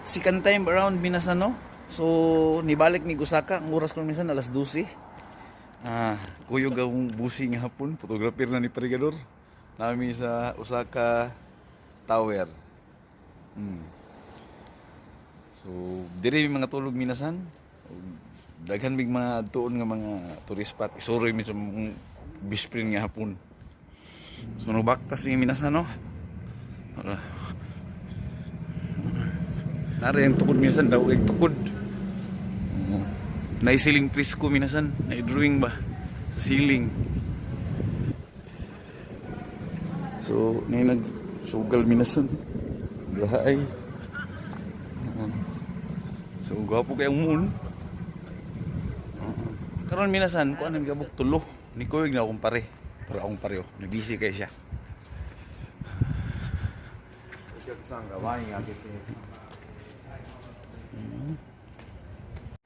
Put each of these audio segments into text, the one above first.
Second time around, minasan, no? So nibalik ni Osaka, ang oras ko minsan alas 12. Ah, kuyog ang busi nga hapon, photographer na ni Parigador. Nami sa Osaka Tower. So diri mi mga tulog, minasan. Daghan mig mga tuon nga mga tourist spot. Isuroy mi sa mong best friend nga hapon. So nubaktas mi, minasan, no? Ara. Nari ang tukod, minasan, daw ang tukod. Oo. Naisiling presko, minasan, na-drawing ba sa ceiling. So, nay nagsugal, minasan. Grahay. Oo. So, gwapo kayong moon. Oo. Karon, minasan, kuan nami kabuk tulo. Ni kuyog na akong pare. Pero akong pare oh, nabisi kay siya. お客さんがワインあげて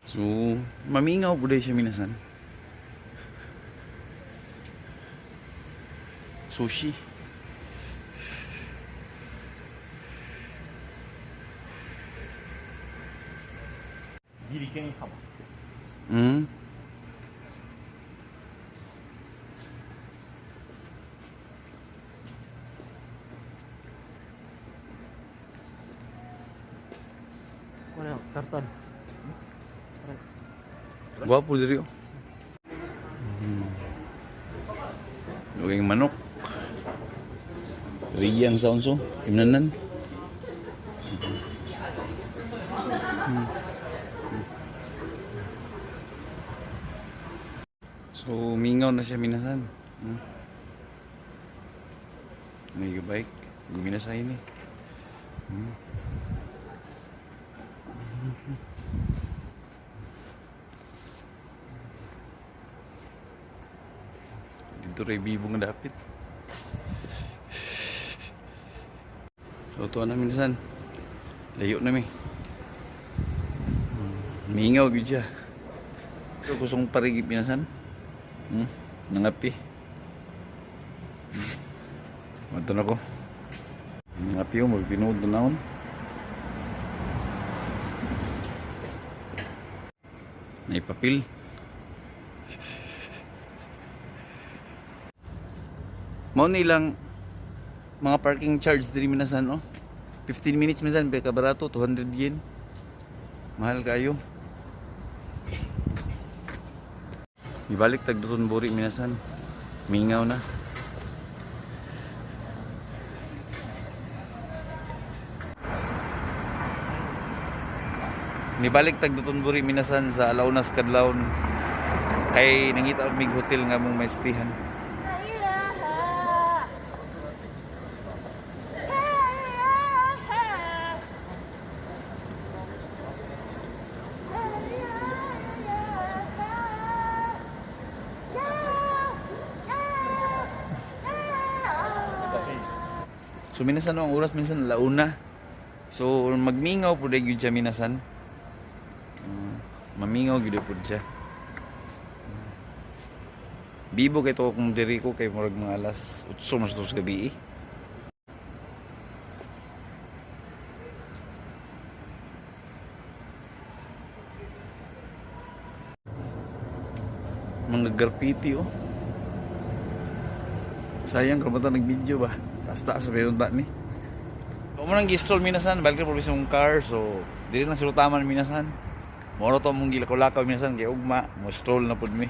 So, mamingaw po dahil siya, minasan. Sushi. ビリケン様 これkarton. Gwapo diri oh. Yung manok. Riyan sa unso, imnanan. So, mingaw na siya, minasan. May bike. Gumina sa ini. Dito rin bibo nga dapit. So, tuwa na, minsan. Layo na mi. Mingaw gyud siya. So, kusong parigi pinasan. Nangapi. Mato na ko. Nangapi ko, magpinood na naon. Naipapil. Mao nilang mga parking charge diri, minasan, oh. 15 minutes minsan be kabarato, 200 yen. Mahal kayo. Ibalik tag Dotonbori, minasan. Mingaw na. Nibalik tag Dotonbori, minasan, sa alaunas kadlawon. Kay nangita mig hotel nga mong maistihan. So minasan, no, ang oras minsan launa. So magmingaw pud gyud siya, minasan. Mamingaw gyud pud siya. Bibo kay to kung diri ko kay murag mga alas 8 mas 2 gabi eh. Mga graffiti oh. Sayang kung bata nag-video ba. Taas-taas sa pinunta ni. Kung mo nang gi-stroll, minasan, balik na po mong car. So, dili lang sila taman, minasan. Moro to mong gilakaw-lakaw, minasan, kay ugma, mo stroll na pud mi.